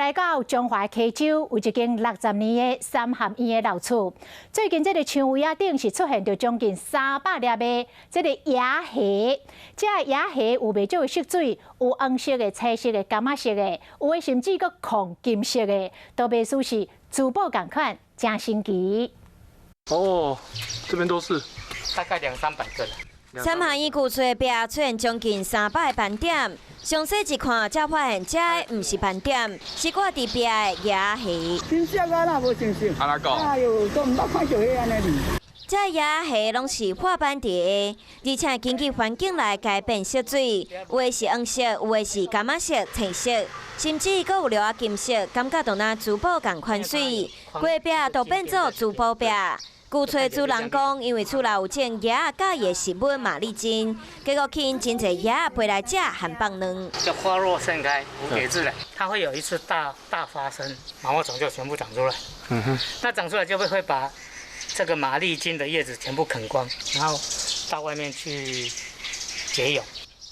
來到彰化溪州，有一間60年的三合院的老厝。最近這个牆圍仔頂是出現著將近300粒的這个野蝦。這个野蝦有袂少的色水，有黃色的、青色的、柑仔色的，有的甚至閣紺金色的，都袂輸是珠寶仝款，誠神奇。哦，這邊都是，大概兩三百個啦。三合院舊厝的壁出現將近300個斑點，詳細一看，才發現這毋是斑點，是掛佇壁的野蝦。金色啊，哪無正色？按怎講？哎喲，都毋捌看著彼按呢哩。這野蝦攏是畫斑佇的，而且根據環境來改變色水，有的是黃色，有的是柑仔色、青色，甚至閣有粒仔金色，感覺就若珠寶仝款媠，規壁都變做珠寶壁。舊厝主人講，因為厝內有種椰仔佮意的食物馬利筋，結果吸引真濟蛾仔飛來食漢放卵。叫花若盛開，蝴蝶自來，它會有一次大大發生，毛毛蟲就全部長出來。那長出來就會把這個馬利筋的葉子全部啃光，然後到外面去結蛹。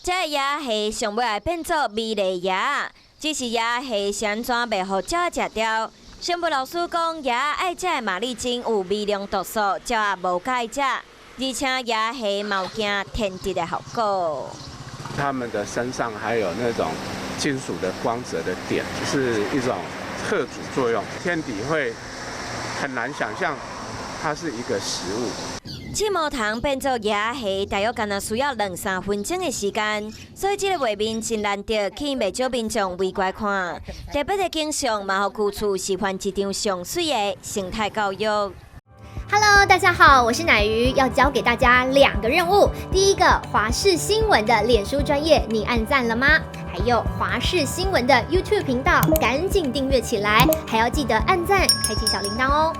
這個野蝦上尾會變做美麗蛾仔，只是野蝦是按怎袂予鳥食著？生物老師講，蛾仔愛食的馬利筋有微量毒素，鳥仔無佮意食，而且野蝦嘛有驚天敵的效果。它們的身上還有那種金屬的光澤的點，是一種嚇阻作用，天敵會很難想象它是一個食物。刺毛蟲變做野蝦，大約干焦需要兩三分鐘的時間，所以這個畫面真難得，吸引袂少民眾圍過來看。特別的景象嘛，予舊厝示範一場上媠的生態教育。 Hello，大家好，我是乃瑜，要教給大家兩個任務。第一個，華視新聞的臉書專頁，你按讚了嗎？還有華視新聞的 YouTube 頻道，趕緊訂閱起來，還要記得按讚，開啟小鈴鐺哦。